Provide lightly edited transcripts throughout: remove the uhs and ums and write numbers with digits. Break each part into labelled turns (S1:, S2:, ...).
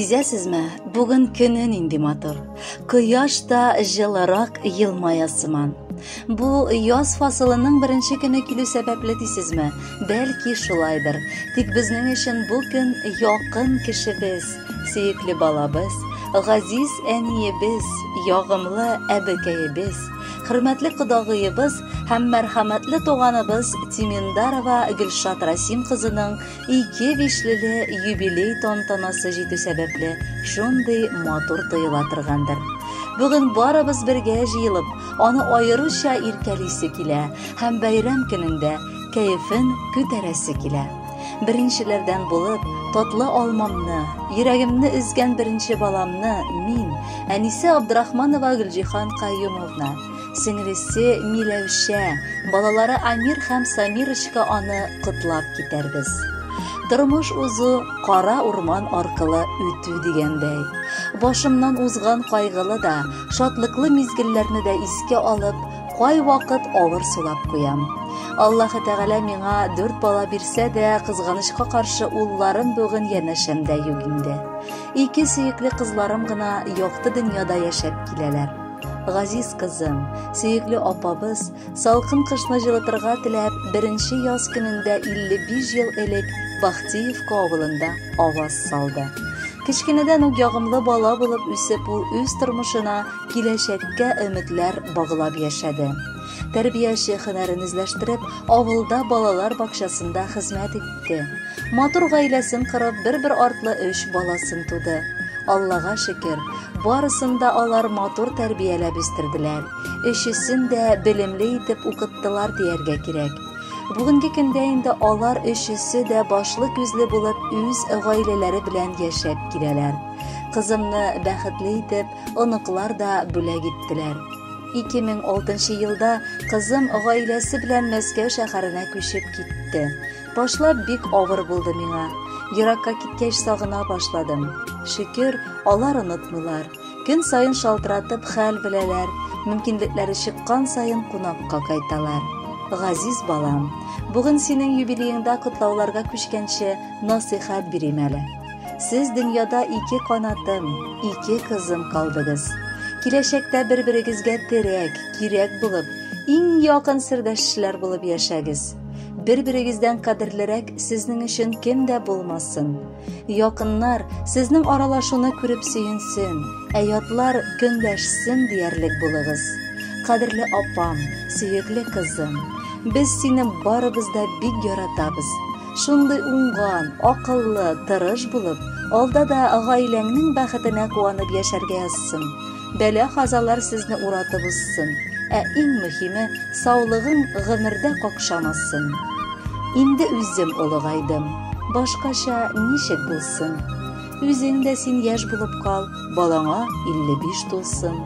S1: Сизәсезме, бүген көне нинди матур. Кояш та җылырак елмая сыман. Бу яз фасылының беренче көне килү сәбәпле дисезме? Бәлки шулайдыр. Тик безнең өчен бу көн якын кешебез, сөекле балабыз, газиз әниебез, ягымлы әбекәебез, хөрмәтле кодагыебыз һәм мәрхәмәтле туганыбыз Тиминдарова Гөлшат Расим кызының ике бишлеле юбилей тантанасы җитү сәбәпле шундый матур тоела торгандыр. Бүген барыбыз бергә җыелып, аны аеруча иркәлисе килә һәм бәйрәм көнендә кәефен күтәрәсе килә. Беренчеләрдән булып, татлы алмамны, йөрәгемне өзгән беренче баламны мин, әнисе Абдрахманова Гөлҗиһан Каюмовна, сеңлесе Миләүшә, балалары Амир һәм Самирочка аны котлап китәрбез. Тормыш узу кара урман аркылы үтү дигәндәй. Башымнан узган кайгылы да, шатлыклы мизгелләрне дә искә алып, кайвакыт авыр сулап куям. Аллаһы Тәгалә миңа дүрт бала бирсә дә, кызганычка каршы улларым бүген янәшәмдә юк инде. Ике сөекле кызларым гына якты дөньяда яшәп киләләр. Газиз кызым, сөекле апабыз, салкын кышны җылытырга теләп, беренче яз көнендә 55 ел элек Бахтиевка авылында аваз салды. Кечкенәдән үк ягымлы бала булып үсеп, ул үз тормышына киләчәккә өметләр баглап яшәде. Тәрбияче һөнәрен үзләштереп, авылда балалар бакчасында хезмәт итте. Матур гаиләсен корып, бер-бер артлы өч баласын туды. Аллага шөкер, барысын да алар матур тәрбияләп үстерделәр. Өчесен дә белемле итеп укыттылар дияргә кирәк. Бүгенге көндә инде алар өчесе дә башлы-күзле булып үз гаиләләре белән яшәп киләләр. Кызымны бәхетле итеп, оныклар да бүләк иттеләр. 2006 елда кызым гаиләсе белән Мәскәү шәһәренә күчеп китте. Башлап бик авыр булды миңа. Еракка киткәч сагына башладым. Шөкер, алар онытмыйлар. Көн саен шалтыратып хәл беләләр, мөмкинлекләре чыккан саен кунакка кайталар. Газиз балам, бүген синең юбилееңда котлауларга күчкәнче насыйхәт бирим әле. Сез дөньяда ике канатым, ике кызым калдыгыз. Киләчәктә бер-берегезгә терәк, кирәк булып, иң якын сердәшчеләр булып яшәгез. Бер-берегездән кадерлерәк сезнең өчен кем дә булмасын. Якыннар сезнең аралашуны күреп сөенсен, ә ятлар көнләшсен диярлек булыгыз. Кадерле апам, сөекле кызым, без сине барыбыз да бик яратабыз. Шундый уңган, акыллы, тырыш булып, алда да гаиләңнең бәхетенә куанып яшәргә язсын. Бәла-казалар сезне уратып узсын, ә иң мөһиме, саулыгың гомердә какшамасын. Инде үзем олыгайдым, башкача ничек булсын? Үзең дә син яшь булып кал, балаңа 55 тулсын.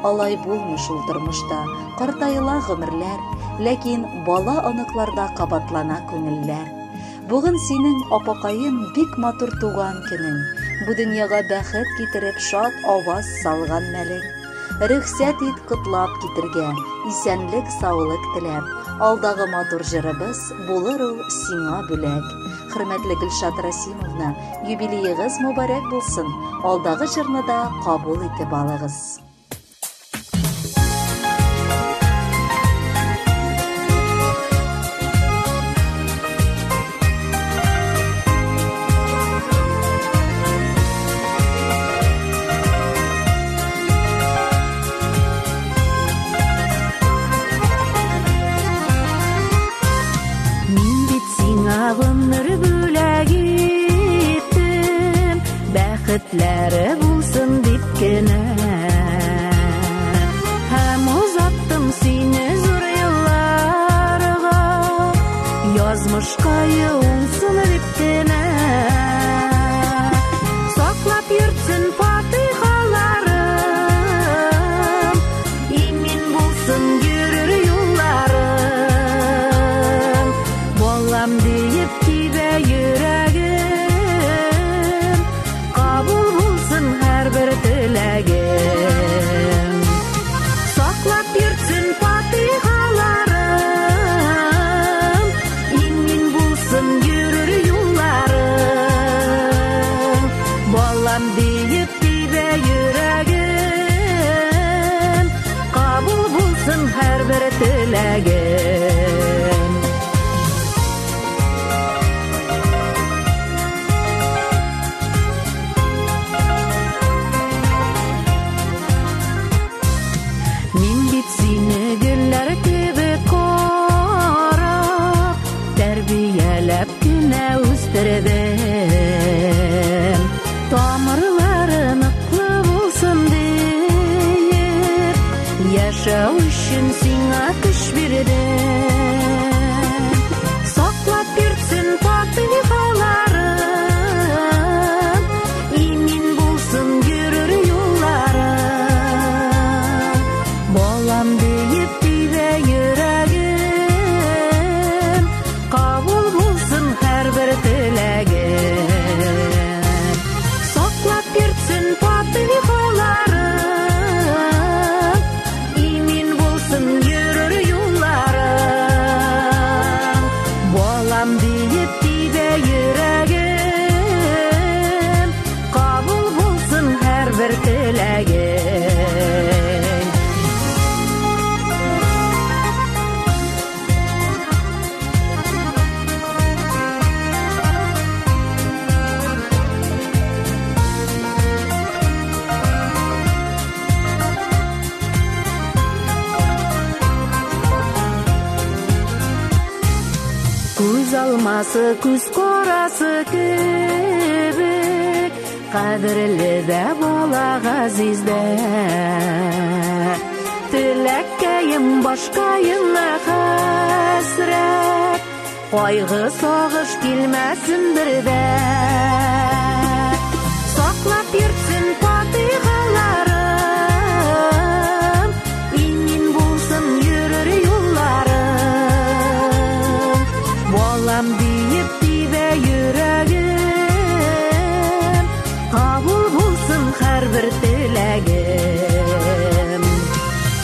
S1: Алай булмый шул тормышта, картаела гомерләр, ләкин бала-оныкларда кабатлана күңелләр. Бүген синең, апакаем, бик матур туган көнең. Бу дөньяга бәхет китереп, шат аваз салган мәлең. Рөхсәт ит котлап китергә, исәнлек-саулык теләп. Алдагы матур җырыбыз булыр ул сиңа бүләк. Хөрмәтле Гөлшат Расимовна, юбилеегыз мөбарәк булсын. Алдагы җырны да кабул итеп алыгыз.
S2: Мин бит сиңа гомер бүләк иттем, бәхетләре булсын дип кенә. теләгем. Мин бит сине гөлләр кебек карап, тәрбияләп кенә үстердем. Тамырлары ныклы булсын диеп, яшәү өчен сиңа көч бирдем. Саклап йөртсен фатихаларын, имин булсын йөрер юлларың. Балам диеп тибә йөрәгем, кабул булсын һәрбер теләгем. Саклап йөртсен фатихаларын, имин булсын йөрер юлларың. Балам диеп тибә йөрәгем, кабул булсын һәрбер теләгем. Күз алмасы, күз карасы кебек, кадерле дә бала газиз дә. Теләккәем, башкаема хәсрәт, кайгы сагыш килмәсен бер дә. Саклап йөртсен фатихаларын, имин булсын йөрер юлларың. Балам диеп тибә йөрәгем, кабул булсын һәрбер теләгем.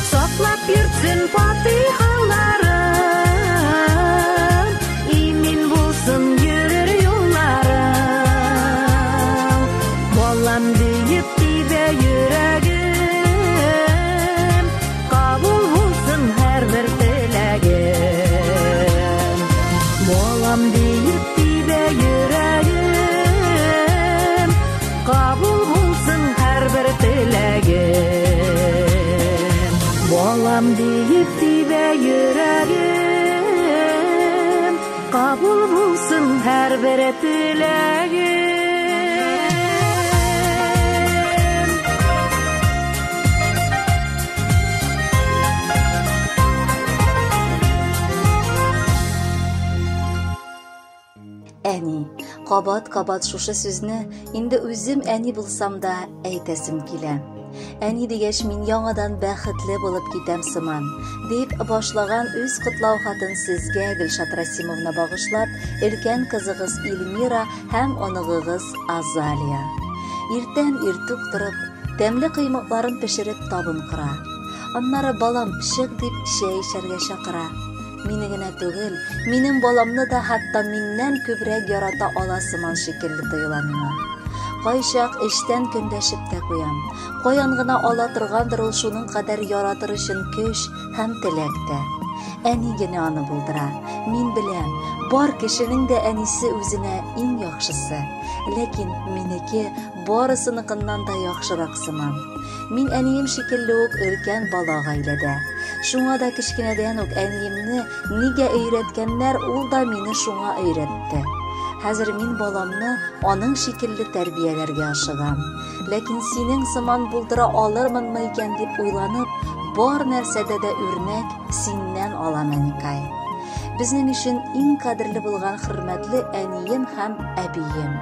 S2: Саклап йөртсен фатихаларын, имин булсын йөрер юлларың. Балам диеп тибә йөрәгем, кабул булсын һәрбер теләгем. Балам диеп тибә йөрәгем, кабул булсын һәрбер теләгем. Балам диеп тибә йөрәгем, кабул булсын һәрбер теләгем.
S1: Әни, кабат-кабат шушы сүзне инде үзем әни булсам да әйтәсем килә. Әни дигәч мин яңадан бәхетле булып китәм сыман, дип башлаган үз котлау хатын сезгә, Гөлшат Расимовна, багышлап, өлкән кызыгыз Эльмира һәм оныгыгыз Азалия. Иртән иртүк торып, тәмле коймакларын пешереп табын кора. Аннары балам чык дип чәй эчәргә чакыра. Мине генә түгел, минем баламны да хәтта миннән күбрәк ярата ала сыман шикелле тоела миңа. Кайчак эштән көндәшеп тә куям. Каян гына ала торгандыр ул шуның кадәр яратыр өчен көч һәм теләк тә. Әни генә аны булдыра. Мин беләм, бар кешенең дә әнисе үзенә иң яхшысы. Ләкин минеке барысыныкыннан да яхшырак сыман. Мин әнием шикелле үк өлкән бала гаиләдә. Шуңа да кечкенәдән үк әниемне нигә өйрәткәннәр, ул да мине шуңа өйрәтте. Хәзер мин баламны аның шикелле тәрбияләргә ашыгам. Ләкин синең сыман булдыра алырмынмы икән дип уйланып, бар нәрсәдә дә үрнәк синнән алам, әникай. Безнең өчен иң кадерле булган хөрмәтле әнием һәм әбием.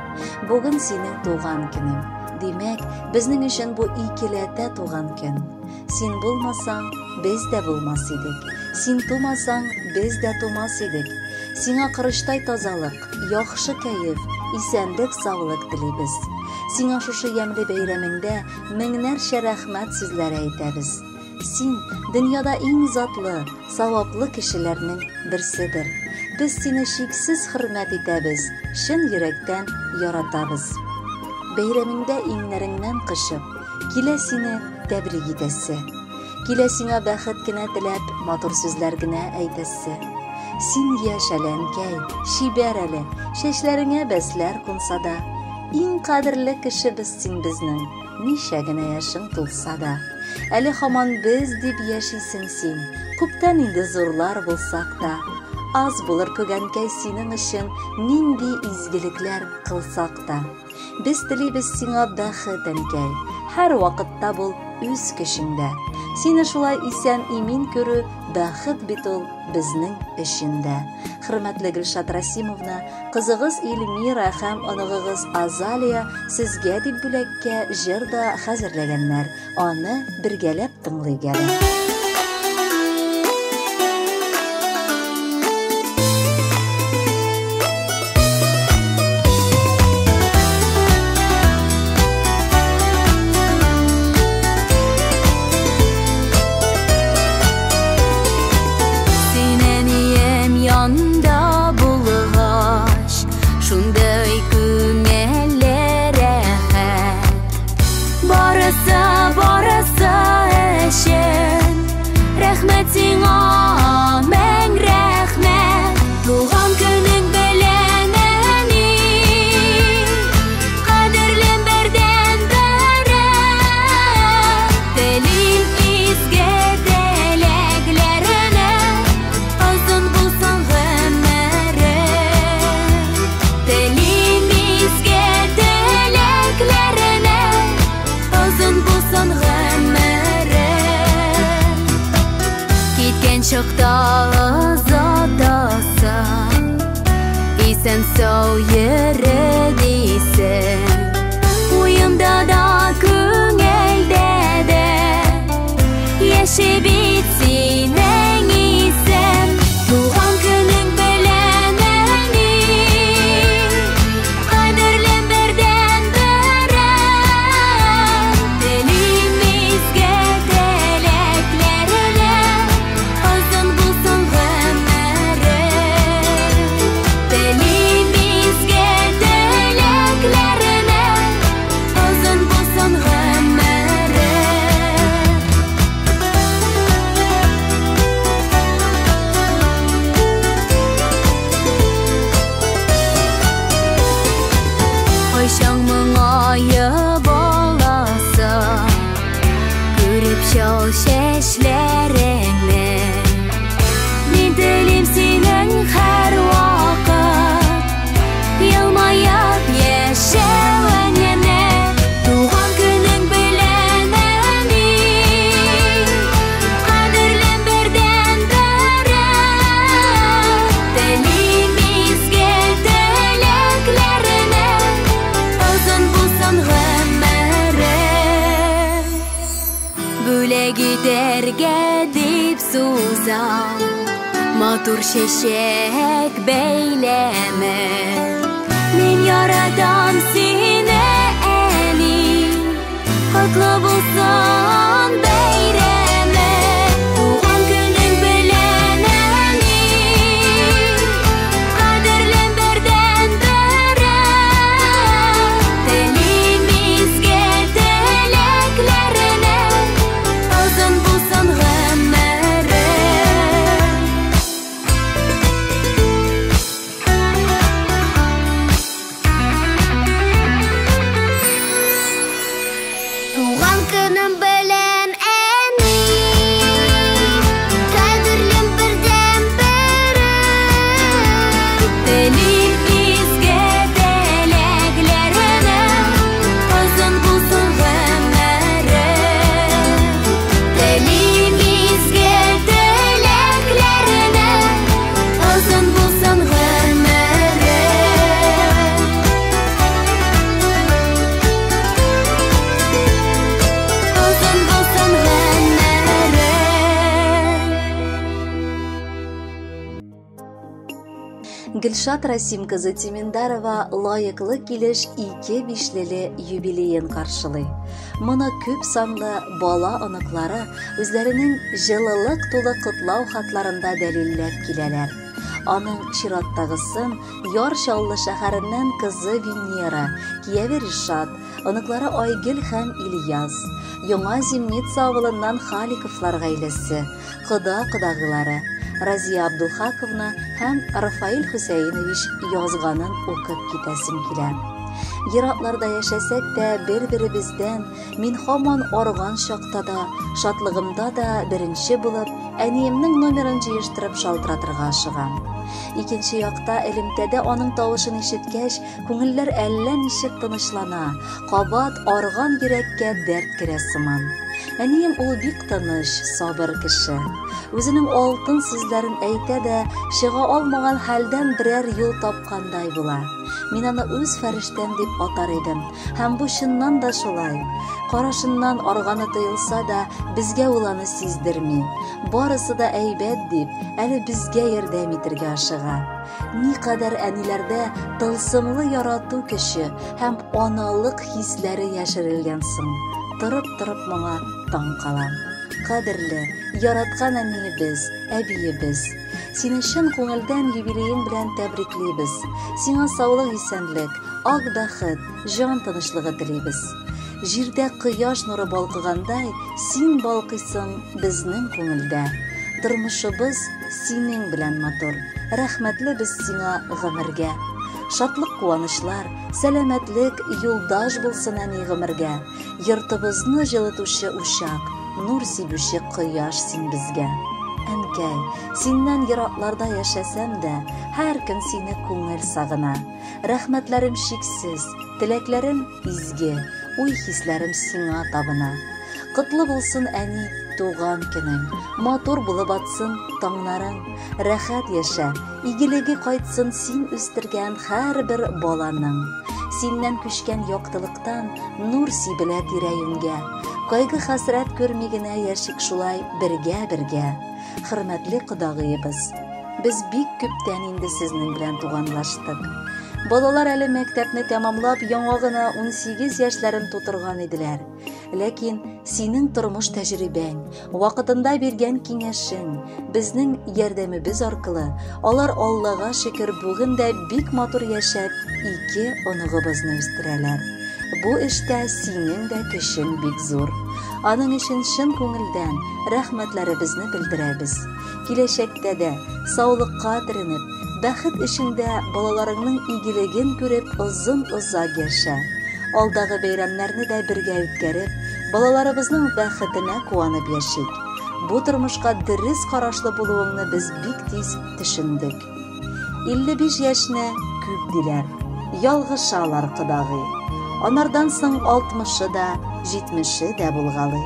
S1: Бүген синең туган көнең. Димәк, безнең өчен бу икеләтә туган көн. Син булмасаң, без дә булмас идек. Син тумасаң, без дә тумас идек. Сиңа корычтай тазалык, яхшы кәеф, исәнлек, саулык телибез. Сиңа шушы ямьле бәйрәмеңдә меңнәрчә рәхмәт сүзләре әйтәбез. Син дөньяда иң затлы, саваплы кешеләрнең берседер. Без сине чиксез хөрмәт итәбез, чын йөрәктән яратабыз. Бәйрәмеңдә иңнәреңнән кочып, килә сине тәбрик итәсе. Килә сиңа бәхет кенә теләп, матур сүзләр генә әйтәсе. Син яшь әле, әнкәй, чибәр әле, чәчләреңә бәсләр кунса да. Иң кадерле кешебез син безнең, ничә генә яшең тулса да. Әле һаман без дип яшисең син, күптән инде зурлар булсак та. Аз булыр күк, әнкәй, синең өчен нинди изгелекләр кылсак та. Без телибез сиңа бәхет, әнкәй. Һәр вакытта бул үз көчеңдә. Сине шулай исән-имин күрү бәхет бит ул безнең өчен дә. Хөрмәтле Гөлшат Расимовна, кызыгыз Эльмира һәм оныгыгыз Азалия сезгә дип бүләккә җыр да хәзерләгәннәр. Аны бергәләп тыңлыйк әле.
S2: Син әнием янда булгач, шундый күңелле рәхәт. Барысы, барысы өчен рәхмәт сиңа, мең рәхмәт. Туган көнең белән, әни, кадерлем бердән-берем. Телим изге теләкләреңә, озын булсын гомерең. Телим изге теләкләреңә, озын булсын гомерең. Киткән чакта озатасың, исән-сау йөре дисең. Уемда да, күңелдә дә яши бит синең исем. Туган көнең белән, әни, кадерлем бердән-берем. Телим изге теләкләреңә, озын булсын гомерең. Телим изге теләкләреңә, озын булсын гомерең. Кайчан моңаеп аласың, күреп чал чәчләреңне. Мин телим синең һәрвакыт елмаеп яшәвеңне. Туган көнең белән, әни, кадерлем бердән-берем. Телим изге теләкләреңә, озын булсын гомерең. Бүләк итәргә дип сузам матур чәчәк бәйләме. Мин яратам сине, әни, котлы булсын бәйрәме. Туган көнең белән, әни, кадерлем бердән-берем. Телим изге теләкләреңә, озын булсын гомерең.
S3: Туган көнем белән, әни, кадерлем бердән-берем.
S2: Телим изге теләкләреңә, озын булсын гомерең. Телим изге теләкләреңә, озын булсын гомерең. Озын булсын гомерең.
S1: Гөлшат Расим кызы Тиминдарова лаеклы килеш ике бишлеле юбилеен каршылый. Моны күп санлы бала оныклары үзләренең җылылык тулы котлау хатларында дәлилләп киләләр. Аның чираттагысын Яр Чаллы шәһәреннән кызы Венера, кияве Ришат, оныклары Айгөл һәм Ильяс, Яңа Зимница авылыннан Халиковлар гаиләсе, кода-кодагыйлары, Разия Абдулхаковна һәм Рафаэль Хөсәенович язганын укып китәсем килә. Еракларда яшәсәк тә, бер-беребездән мин һаман арыган чакта да, шатлыгымда да беренче булып, әниемнең номерын җыештырып шалтыратырга ашыгам. Икенче якта элемтәдә аның тавышын ишеткәч, күңелләр әллә ничек тынычлана, кабат арган йөрәккә дәрт керә сыман. Әнием ул бик тыныч, сабыр кеше. Үзенең алтын сүзләрен әйтә дә, чыга алмаган хәлдән берәр юл тапкандай була. Мин аны үз фәрештәм дип атар идем. Һәм бу чыннан да шулай. Карашыннан арганы тоелса да, безгә ул аны сиздерми. Барысы да әйбәт дип, әле безгә ярдәм итергә ашыга. Никадәр әниләрдә тылсымлы ярату көче һәм аналык хисләре яшерелгән соң. Торып-торып моңа таң калам. Кадерле, яраткан әниебез, әбиебез, сине чын күңелдән юбилеең белән тәбриклибез. Сиңа саулык-исәнлек, ак бәхет, җан тынычлыгы телибез. Җирдә кояш нуры балкыгандай, син балкыйсың безнең күңелдә. Тормышыбыз синең белән матур, рәхмәтле без сиңа гомергә. Шатлык-куанычлар, сәламәтлек юлдаш булсын әни гомергә. Йортыбызны җылытучы учак, нур сибүче кояш син безгә. Әнкәй, синнән еракларда яшәсәм дә, һәр көн сине күңел сагына. Рәхмәтләрем чиксез, теләкләрем изге, уй-хисләрем сиңа табына. Котлы булсын, әни, туган көнең, матур булып атсын таңнарың, рәхәт яшә, игелеге кайтсын син үстергән һәрбер баланың. Синнән күчкән яктылыктан нур сибелә тирә-юньгә. Кайгы-хәсрәт күрми генә яшик шулай бергә-бергә. Хөрмәтле кодагыебыз, без бик күптән инде сезнең белән туганлаштык. Балалар әле мәктәпне тәмамлап, яңа гына 18 яшьләрен тутырган иделәр. Ләкин синең тормыш тәҗрибәң, вакытында биргән киңәшең, безнең ярдәмебез аркылы, алар Аллага шөкер бүген дә бик матур яшәп, ике оныгыбызны үстерәләр. Бу эштә синең дә көчең бик зур. Аның өчен чын күңелдән рәхмәтләребезне белдерәбез. Киләчәктә дә саулыкка төренеп, бәхет эчендә балаларыңның игелеген күреп озын-озак яшә. Алдагы бәйрәмнәрне дә бергә үткәреп, балаларыбызның бәхетенә куанып яшик. Бу тормышка дөрес карашлы булуыңны без бик тиз төшендек. 55 яшьне күп диләр. Ялгышалар, кодагый. Анардан соң 60-ы да, 70-е дә булгалый.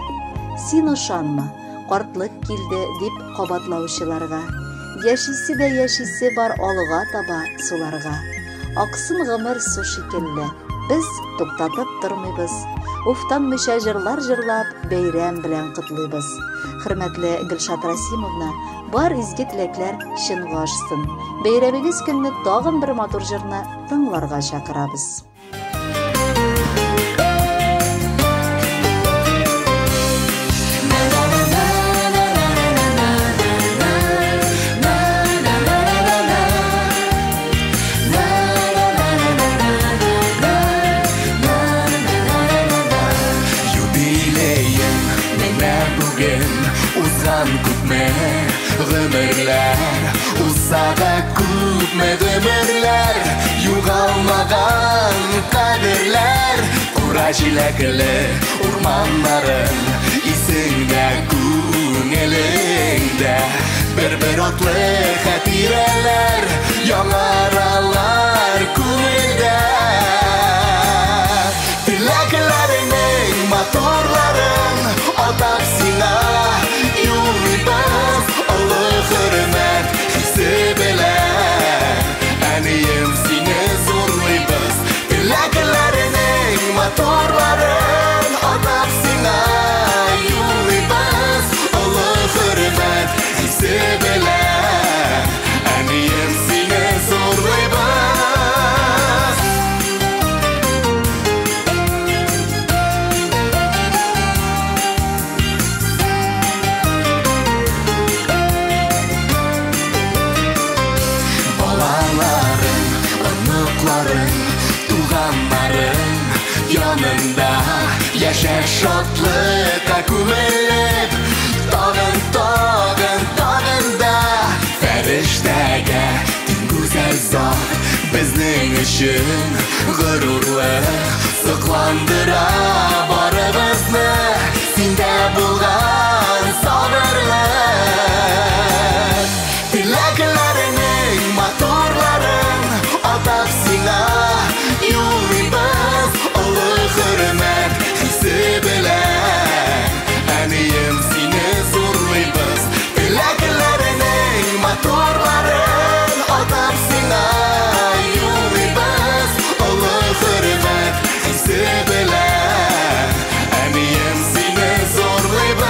S1: Син ышанма, картлык килде, дип кабатлаучыларга. Яшисе дә яшисе бар алга таба суларга. Аксын гомер су шикелле. Без туктатып тормыйбыз. Уфтанмыйча җырлар җырлап, бәйрәм белән котлыйбыз. Хөрмәтле Гөлшат Расимовна, бар изге теләкләр чынга ашсын. Бәйрәмегез көнне тагын бер матур җырны тыңларга чакырабыз.
S4: Юбилеем менә бүген узган күпме гомерләр, узса да күпме гомерләр, югалмаган кадерләр, кура җиләкле урманнарын исеңдә, күңелеңдә бер-бер атлы хатирәләр яңаралар күңелдә. Теләкләреңнең матурларын атап сиңа юллыйбыз, олы хөрмәт хисе белән. Әнием, сине зурлыйбыз. Теләкләреңнең матурларын атап сиңа юллыйбыз, олы хөрмәт хисе белән. Әнием, сине зурлыйбыз. Яшә шатлыкка күмелеп, тагын, тагын, тагын да. Фәрештәгә тиң гүзәл зат, безнең өчен горурлык. Сокландыра барыбызны синдә булган сабырлык. Теләкләреңнең матурларын атап сиңа юллыйбыз, олы хөрмәт хисе белән. Әнием, сине зурлыйбыз. Теләкләреңнең матурларын атап сиңа юллыйбыз, олы хөрмәт хисе белән. Әнием, сине зурлыйбыз.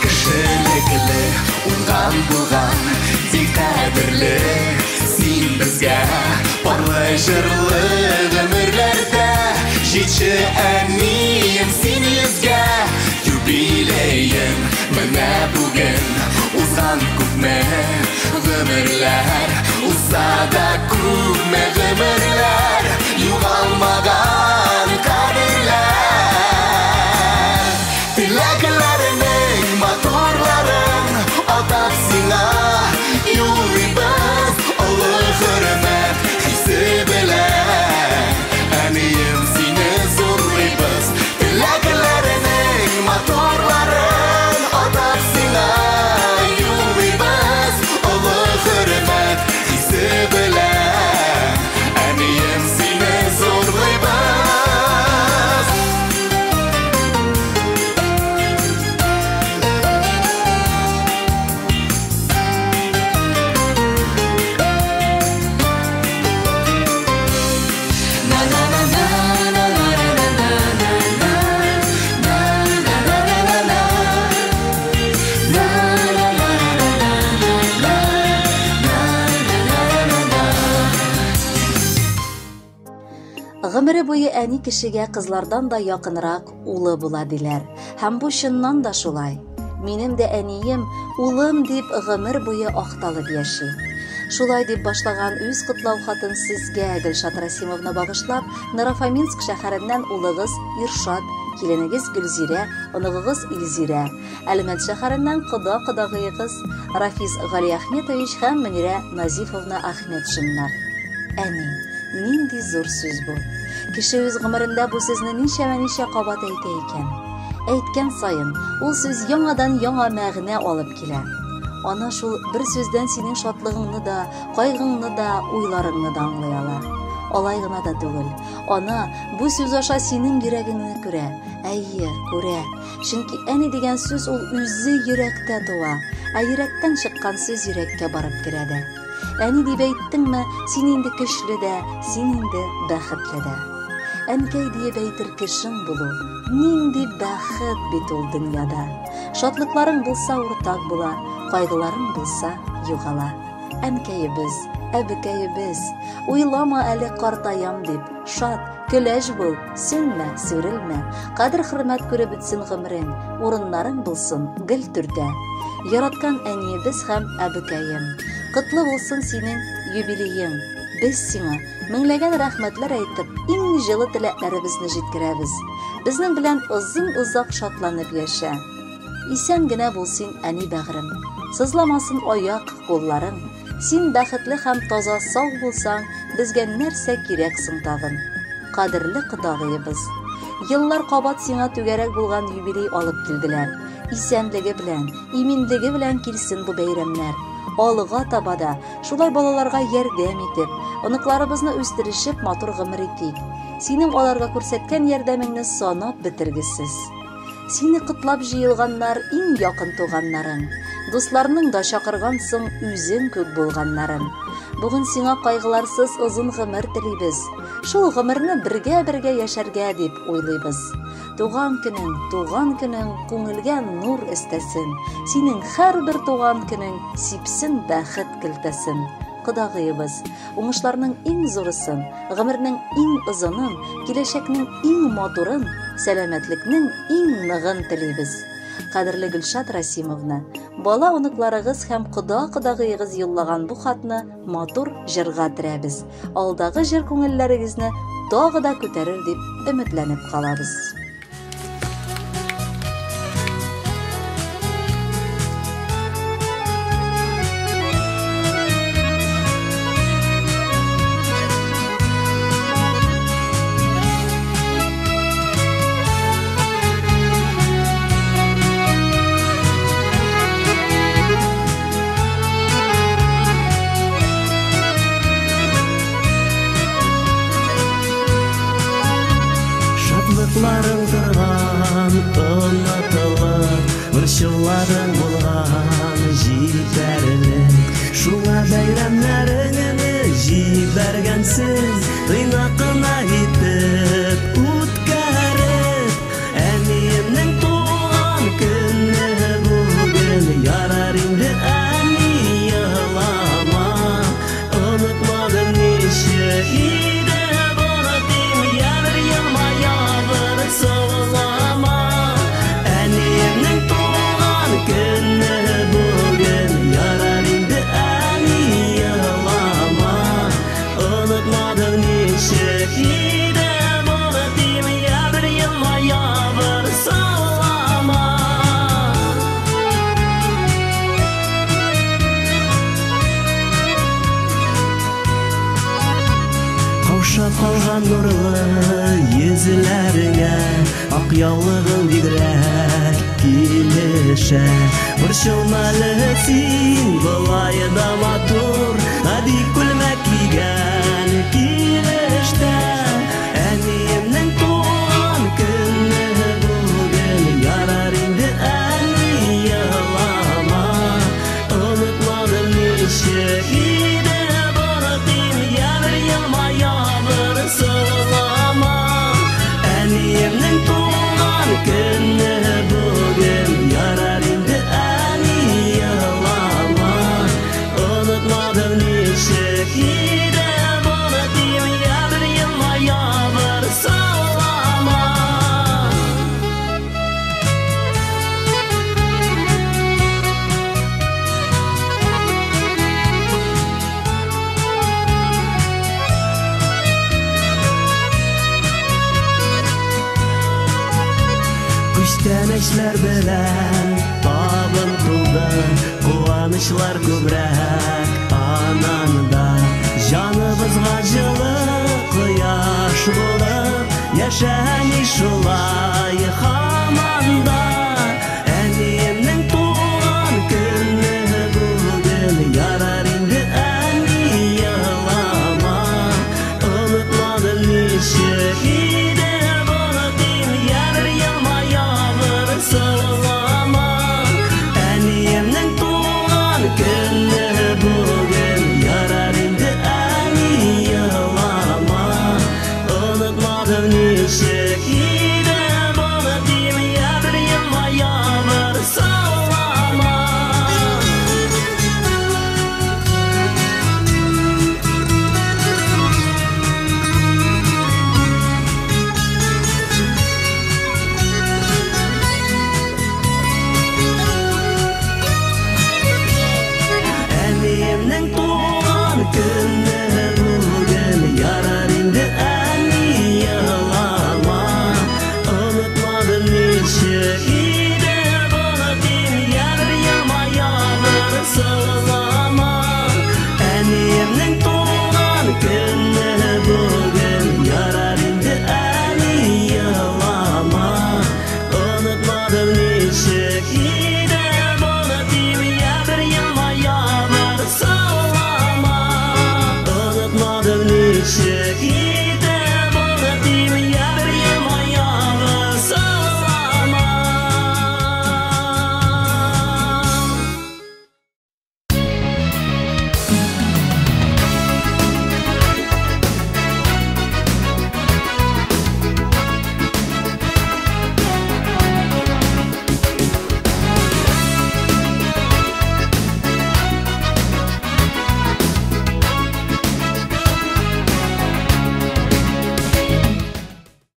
S4: Кешелекле, уңган булган, бик кадерле син безгә. Парлы җырлы гомерләрдә җитше, әнием, син йөзгә. Юбилеең менә бүген, узган күпме гомерләр, узса да күпме гомерләр, югалмаган кадерләр. Теләкләреңнең матурларын атап сиңа юллыйбыз, олы хөрмәт хисе белән. Әнием, сине зурлыйбыз. Теләкләреңнең матурларын атап сиңа юллыйбыз, олы хөрмәт хисе белән. Әнием, сине зурлыйбыз.
S1: Гомере буе әни кешегә кызлардан да якынрак улы була диләр. Һәм бу чыннан да шулай. Минем дә әнием улым дип гомер буе акталып яши. Шулай дип башлаган үз котлау хатын сезгә, Гөлшат Расимовна, багышлап, Нарофоминск шәһәреннән улыгыз Иршат, киленегез Гөлзирә, оныгыгыз Илзирә, Әлмәт шәһәреннән кода кодагыегыз Рафиз Галиахметович һәм Мөнирә Назифовна Ахметшиннар. Әни, нинди зур сүз бу. Кеше үз гомерендә бу сүзне ничәмә-ничә кабат әйтә икән. Әйткән саен ул сүз яңадан яңа мәгънә алып килә. Ана шул бер сүздән синең шатлыгыңны да, кайгыңны да, уйларыңны да аңлый ала. Алай гына да түгел. Ана бу сүз аша синең йөрәгеңне күрә. Әйе, күрә. Чөнки әни дигән сүз ул үзе йөрәктә туа, ә йөрәктән чыккан сүз йөрәккә барып керә дә. Әни дип әйттеңме, син инде көчле дә, син инде бәхетле дә. Әнкәй диеп әйтер кешең булу, нинди бәхет бит ул дөньяда. Шатлыкларың булса уртак була, кайгыларың булса югала. Әнкәебез, әбекәебез, уйлама әле картаям дип, шат, көләч бул, сүнмә, сүрелмә. Кадер-хөрмәт күреп бетсен гомерең, урыннарың булсын гел түрдә. Яраткан әниебез һәм әбекәем, котлы булсын синең юбилеең. Без сиңа меңләгән рәхмәтләр әйтеп, иң җылы теләкләребезне җиткерәбез. Безнең белән озын-озак шатланып яшә. Исән генә бул син, әни бәгърем. Сызламасын аяк, кулларың. Син бәхетле һәм таза сау булсаң, безгә нәрсә кирәк соң тагын? Кадерле кодагыебыз, еллар кабат сиңа түгәрәк булган юбилей алып килделәр. Исәнлеге белән, иминлеге белән килсен бу бәйрәмнәр. Алга таба да шулай балаларга ярдәм итеп, оныкларыбызны үстерешеп матур гомер итик. Синең аларга күрсәткән ярдәмеңне санап бетергесез. Сине котлап җыелганнар иң якын туганнарың. Дусларның да чакыргансың үзең күк булганнарын. Бүген сиңа кайгыларсыз озын гомер телибез. Шул гомерне бергә-бергә яшәргә дип уйлыйбыз. Туган көнең, туган көнең күңелгә нур өстәсен. Синең һәрбер туган көнең сипсен бәхет көлтәсен. Кодагыебыз, уңышларның иң зурысын, гомернең иң озынын, киләчәкнең иң матурын, сәламәтлекнең иң ныгын телибез. Кадерле Гөлшат Расимовна, бала оныкларыгыз һәм кода-кодагыегыз юллаган бу хатны матур җырга терәбез. Алдагы җыр күңелләрегезне тагы да күтәрер дип өметләнеп калабыз.
S5: Шатлыкларың торган онытылып, борчуларың булган җитәрлек. Шуңа бәйрәмнәреңне җибәргәнсең, тыйнак кына итеп үткәреп. Әниемнең туган көне бүген, ярар инде әни елама. Онытмадым ничек иде бары тим, я бер елмая, бер саулама. Әниемнең туган көне бүген, ярар инде әни елама. Онытмадым ничек иде бары тим, я бер елмая, бер саулама. Каушап калган нурлы йөзләреңә ак яулыгың бигрәк килешә. Борчылма әле син, болай да матур, гади күлмәк кигән килештә. Әниемнең туган көне бүген, ярар инде әни елама. Онытмадым ничек иде бары тим, я бер елмая, бер сылама. Әниемнең туган көне бүген, ярар инде әни елама. Онытмадым ничек иде бары тим, я бер елмая, бер сылама. Күчтәнәчләр белән табын тулды, куанычлар күбрәк ананда. Җаныбызга җылы кояш булып, яшә әни шулай.